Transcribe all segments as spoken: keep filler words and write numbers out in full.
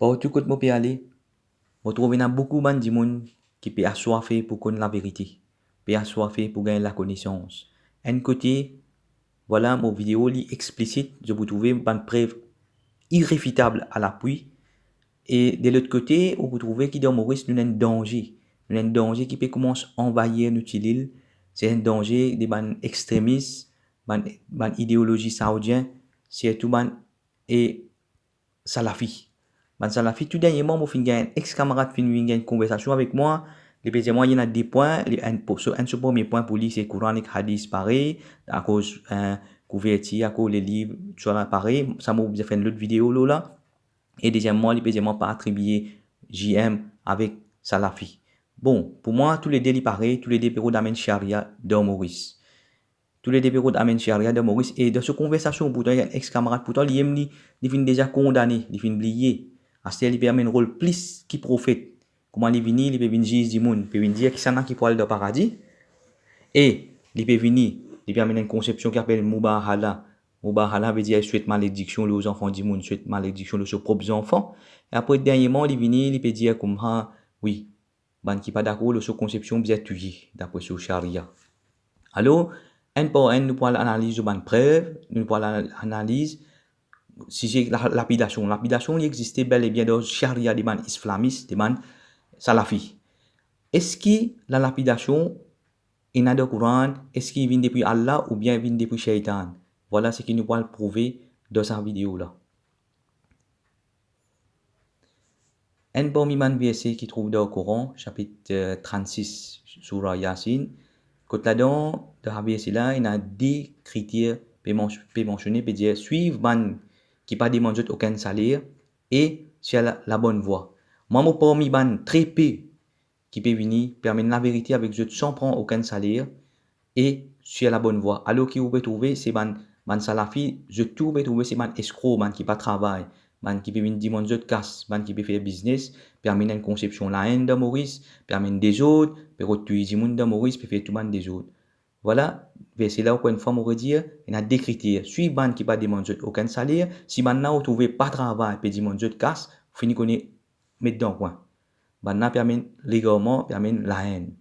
Partou kot mo pe ale, mo trouv ena boukou bann dimoun ki pe aswafe pou konn laverite, pe aswafe pou gagn lakonesans. Enn kote, vwala, mo video li explisit, zot pou trouve bann prev irefitab a lapwi. E de lot kote, ou pou trouve ki dan Moris, nou ena enn danze. Nou ena enn danze ki pe koumans anvayir nou ti lil. Se enn danze de bann extremis, bann, bann ideolozi saoudien, sirtou bann, e, salafi. Bann salafi, tou dernieman, mo finn gagn enn ex-kamarad finn vinn gagn konversasion avek mwa. Li pe dir mwa, li ena de pwin, li, enn, pou, so, enn so premie pwin pou li, se Koran ek Hadis parey, akoz, eh, kouvertir, akoz leliv, tousala parey. Sa, mo bizin fer enn lot video lor la. E dezieman, li pe dir mwa pa atribie J M avek salafi. Bon, pou mwa, toulede li parey, toulede pe rod amenn sharia dan Moris. Toulede pe rod amenn sharia dan Moris, e dan so konversasion, pourtan, li enn ex-kamarad, pourtan, li mem li, li finn deza kondane, li finn bliye. Aster, li pe amenn rol plis ki profet. Kouma li vini, li pe vinn ziz dimoun, pe vinn dir kisannla ki pou al dan paradi. E li pe vini, li pe amenn enn konsepsion ki apel mubahala. Mubahala ve dir swet malediksion lor zanfan dimoun, swet malediksion lor so prop zanfan. E apre, dernieman, li vini, li pe dir koumsa, wi, bann ki pa dakor lor so konsepsion bizin touye, dapre so sharia. Alor, enn par enn, nou pou al analiz so bann prev, nou pou al analiz size la-, lapidasion. Lapidasion, li existe bel e bien dan sharia de bann islamis, de bann salafi. Eski lalapidasion ena dan Koran, eski li vinn depi Allah oubien vinn depi sheytan? Vwala seki nou pou al prouve dan sa video la. Enn parmi bann verse ki trouv dan Koran, sapit, eh, trannsis, soura Yasin, kot ladan, dan sa verse la, ena de kriter pe mans-, pe mansione, pe dir, swiv bann ki pa demann zot okenn saler e sir la, labonn vwa. Mwa, mo parmi bann tre pe ki pe vini, pe amenn laverite avek zot san pran okenn saler e sir labonn vwa. Alor ki ou pe trouve, se bann, bann salafi, zot tou pe trouve se bann eskro, bann ki pa travay, bann ki pe vinn demann zot kas, bann ki pe fer biznes, pe amenn enn konsepsion laenn dan Moris, pe amenn dezord, pe rod touy dimoun dan Moris, pe fer tou bann dezord. Vwala, verse la, ankor enn fwa, mo redir, ena de kriter. Swiv bann ki pa demann zot okenn saler, si bann la ou trouve pa travay, pe demann zot kas, ou fini kone met dan kwen. Bann la pe amenn legarman, pe amenn laenn.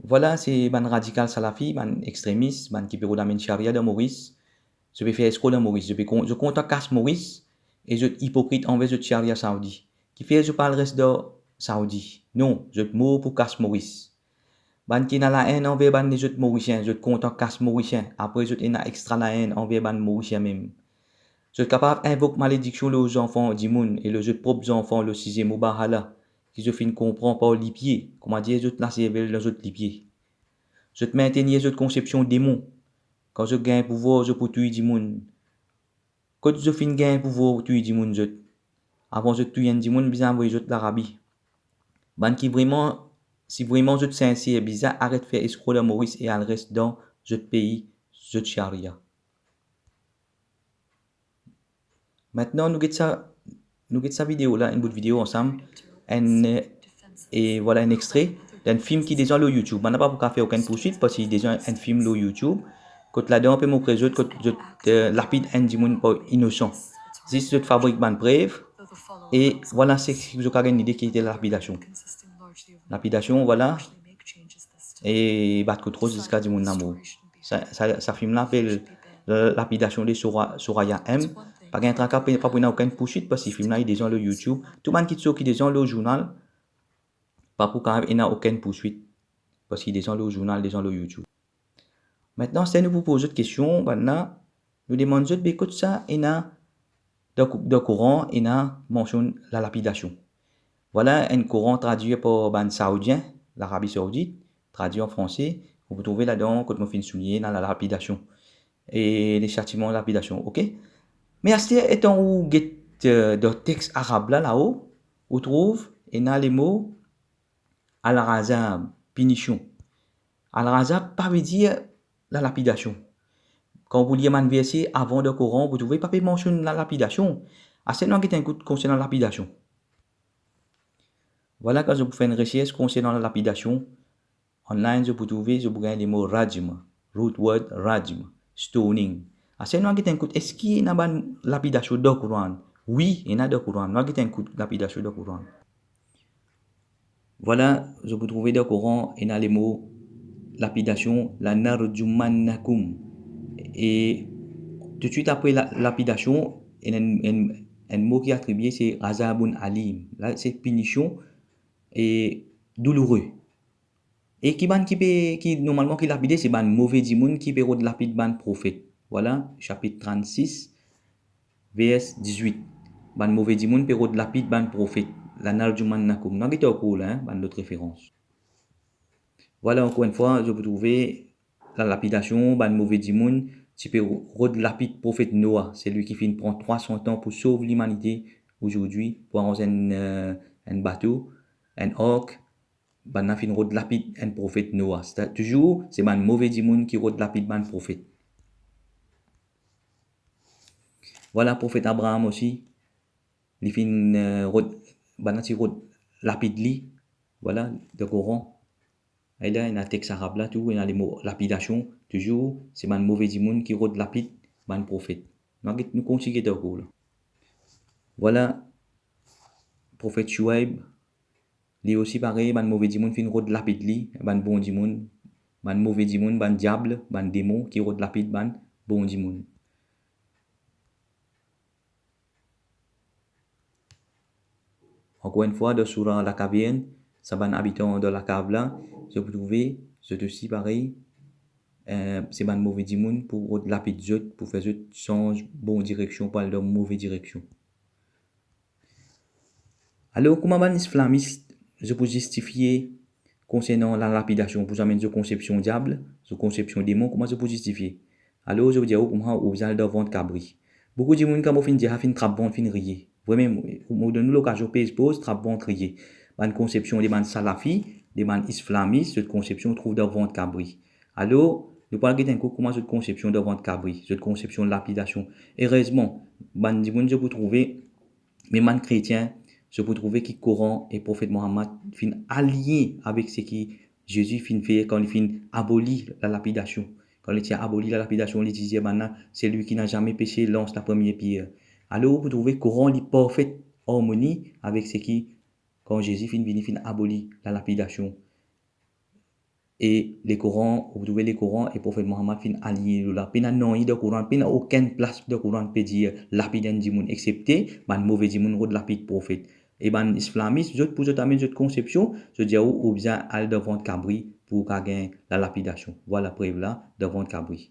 Vwala, se bann radikal salafi, bann extremis, bann ki pe rod amenn sharia dan Moris. Zot pe fer eskro dan Moris, zot pe kon-, zot kontan kas Moris, e zot ipokrit anver zot sharia Saoudi. Kifer zot pa al res dan Saoudi? Non, zot mor pou kas Moris. Bann ki ena laenn anver bann lezot Morisien, zot kontan kas Morisien, apre zot ena extra laenn anver bann Morisien mem. Zot kapav invok malediksion lor zanfan dimoun e lor zot prop zanfan lor size mubahala, ki zot finn konpran par lipie, koumadir zot laservel dan zot lipie. Zot mintenir zot konsepsion demon. Kan zot gagn pouvwar, zot pou touy dimoun. Kot zot finn gagn pouvwar touy dimoun zot? Avan zot touy enn dimoun, bizin avoy zot Larabi. Bann ki vreman, si vreman zot sinser, bizin aret fer eskro dan Moris e al res dan zot pei, zot sharia. Aster, nou get sa, nou get sa video la, enn bout video ansam, enn, e vwala enn extre dan enn fim ki deza lor YouTube. Bann la pa pou kapav fer okenn pourswit, parski deza enn fim lor YouTube. Kot ladan pe montre zot, kot zot, eh, lapid enn dimoun pa inosan. Zis zot fabrik bann prev, e vwala seki zot kapav gagn lide ki ete lapidasion. Lapidasion, vwala, e bat kout ros ziska dimoun la mor. Sa, sa, sa fim la apel, eh, Lapidation de Sora-, Soraya M. Pa gagn traka, pe, pa pou ena okenn pourswit, parski fim la, li deza lor YouTube. Tou bann ki ti sorti deza lor zournal, pa pou kapav ena okenn pourswit, parski deza lor zournal, deza lor YouTube. Aster, nou pou poz zot kestion, bann la, nou demann zot, be kot sa ena dan Ko-, dan Koran, ena mansionn lalapidasion? Vwala enn Koran tradwir par bann Saoudien, Larabi Saoudit, tradwir an franse, ou pou trouve ladan kot mo finn souligne ena lalapidasion e le châtiment, lapidation, ok? Me aster, letan ou get, eh, dan text arab la, lao, ou trouv ena lemo al-azab, pinision. Al-azab pa ve dir lalapidasion. Kan ou pou lir bann verse avan dan Koran, ou pou trouve pa pe mansionn lalapidasion. Aster, nou al get enn kout konsernan lapidasion. Vwala, kan zot pou fer enn resers konsernan lalapidasion, online, zot pou trouve, zot pou gagn lemo rajm, root word rajm, stoning. Aster nou al get enn kout, eski ena bann lapidasion dan Koran? Wi, ena dan Koran. Nou al get enn kout lapidasion dan Koran. Vwala, zot pou trouve dan Koran, ena lemo lapidasion, "Lanarjumannakum." E toutswit apre la-, lapidasion, ena enn, enn, enn mo ki atribie, se "azabun alim." La, se pinision e douloure. E ki bann ki pe, ki normalman ki lapide, se bann move dimoun ki pe rod lapid bann profet. Vwala, sapit trannsis, vers dizwit. Bann move dimoun pe rod lapid bann profet. "Lanarjumannakum." Nou al get ankor la, hein, bann lot referans. Vwala, ankor enn fwa, zot pou trouve lalapidasion, bann move dimoun ti pe ro-, rod lapid profet Noa, selwi ki finn pran trwa san tan pou sov limanite, azordi, pou aranz enn, eh, enn bato, enn ark, bannla finn rod lapid enn profet Noa. Seta-, touzour, se bann move dimoun ki rod lapid bann profet. Vwala, profet Abraham osi, li finn, eh, rod, bannla ti rod lapid li, vwala, dan Koran. E la, ena text arab la tou, ena lemo lapidasion, touzour, se bann move dimoun ki rod lapid bann profet. Nou get, nou kontign get ankor la. Vwala, profet Shouaib, li osi parey, bann move dimoun finn rod lapid li, bann bon dimoun, bann move dimoun, bann diab, bann demon ki rod lapid bann bon dimoun. Ankor enn fwa, dan soura Lakavern, sa bann abitan dan lakav la, zot pou trouve, zot osi parey, eh, se bann move dimoun pou rod lapid zot, pou fer zot sanz bon direksion, pou al dan move direksion. Alor, kouma bann islamis, zot pou zistifie konsernan lalapidasion, pou zot amenn zot konsepsion diab, zot konsepsion demon, kouma zot pou zistifie? Alor, zot pou dir, ou kouma, ou bizin al dan vant kabri. Boukou dimoun, kan mo finn dir sa, finn trap vant, finn riye. Vremem, mo donn nou lokazion pez poz, trap vant, riye. Bann konsepsion de bann salafi, de bann islamis, zot konsepsion trouv dan vant kabri. Alor, nou pou al get enn kou kouma zot konsepsion dan vant kabri, zot konsepsion lapidasion. Erezman, bann dimoun zot pou trouve, me bann kretien, zot pou trouve ki Koran e Profet Mohammad finn aligne avek seki Zezi finn fer kan li finn aboli lalapidasion. Kan li ti aboli lalapidasion, li ti dir bannla, "Celui qui n'a jamais péché, lance la première pierre." Alor, ou pou trouve Koran li parfet armoni avek seki, kan Zezi finn vini, finn aboli lalapidasion. E Lekoran, ou pou trouve Lekoran e Profet Mohammad finn aligne lor la. Pena nanye dan Koran, pena okenn plas dan Koran pe dir lapid enn dimoun, exepte bann move dimoun rod lapid Profet. E bann islamis, zot, pou zot amenn zot konsepsion, zot dir ou, ou bizin al dan vant kabri pou ou kapav gagn lalapidasion. Vwala prev la, dan vant kabri.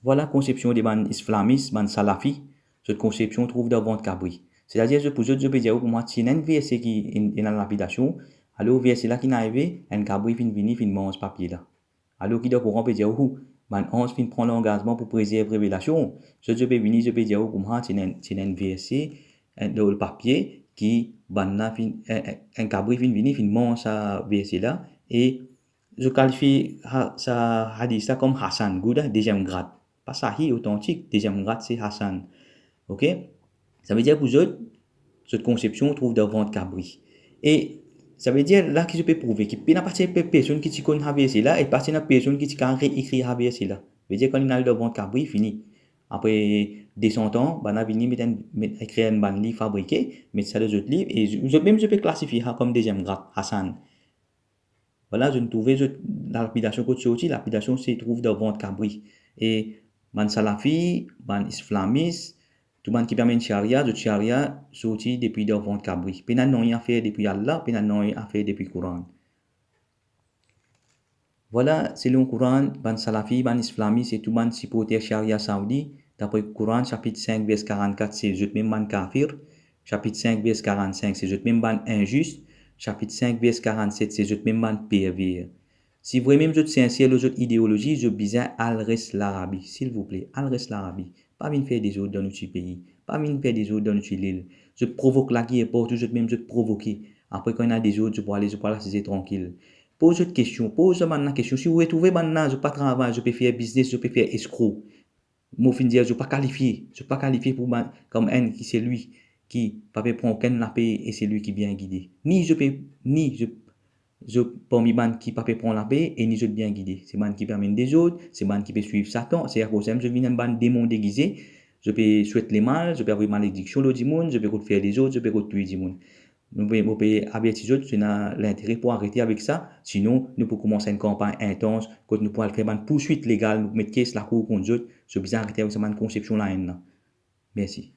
Vwala konsepsion de bann islamis, bann salafi, zot konsepsion trouv dan vant kabri. Setadir, zot, pou zot, zot pe dir ou, pou mwa, ti ena enn verse ki ena, ena lalapidasion, alor verse la ki inn arive, enn kabri finn vini, finn manz papie la. Alor ki dan Koran pe dir ou, bann anz finn pran langazman pou prezerv revelasion, zot, zot pe vini, zot pe dir ou, pou mwa, ti ena, ti ena enn verse, enn, dan papie, ki bannla finn, enn, enn, enn kabri finn vini, finn manz sa verse la, e zot kalifie ha-, sa hadis la kom Hasan, good, hein, deziem grad. Pa Sahih, otantik, deziem grad se Hasan. Ok? Savedir pou zot, zot konsepsion trouv dan vant kabri. E savedir la ki zot pe prouve ki pena pa ti pe-, personn ki ti konn sa verse la, e pa ti ena personn ki ti kapav reekrir sa verse la. Vedir kan li al dan vant kabri, fini. Apre de san tan, bannla vini met enn, met, ekrir enn bann liv fabrike, met sa dan zot liv, e zot mem zot pe klasifie sa kom deziem grad, Hasan. Vwala, zot trouve zot, lalapidasion kot sorti, lalapidasion se trouv dan vant kabri. E bann salafi, bann islamis, tou bann ki pe amenn sharia, zot sharia sorti depi dan vant kabri. Pena nanye afer depi Allah, pena nanye afer depi Koran. Vwala, selon Koran, bann salafi, bann islamis e tou bann siporter sharia Saoudi, dapre Koran, sapit sink, vers karannkat, se zot mem bann kafir, sapit sink, vers karannsink, se zot mem bann inzis, sapit sink, vers karannset, se zot mem bann perver. Si vremem zot sinser lor zot ideolozi, zot bizin al res Larabi, silvouple, al res Larabi. Pa vinn fer dezord dan nou ti pei, pa vinn fer dezord dan nou ti lil. Zot provok lager partou, zot mem zot provoke. Apre kan ena dezord, zot pou ale, zot pou al asize trankil. Poz zot kestion, poz zot bann la kestion. Si ou retrouve bann la, zot pa travay, zot pe fer biznes, zot pe fer eskro. Mo finn dir, zot pa kalifie, zot pa kalifie pou bann, kom enn ki selwi ki pa pe pran okenn lape e selwi ki bien gide. Ni zot pe, ni zot, zot parmi bann ki pa pe pran lape e ni zot bien gide. Se bann ki pe amenn dezord, se bann ki pe swiv Satan, se akoz sa mem zot vinn enn bann demon degize, zot pe swet lemal, zot pe avoy malediksion lor dimoun, zot pe kot fer dezord, zot pe kot touy dimoun. Nou pe, mo pe averti zot, si ena lintere pou arete avek sa, sinon nou pou koumans enn kanpagn intans kot nou pou al fer bann pourswit legal, nou pou met kes lakour kont zot, zot bizin arete avek sa bann konsepsion laenn la. Mersi.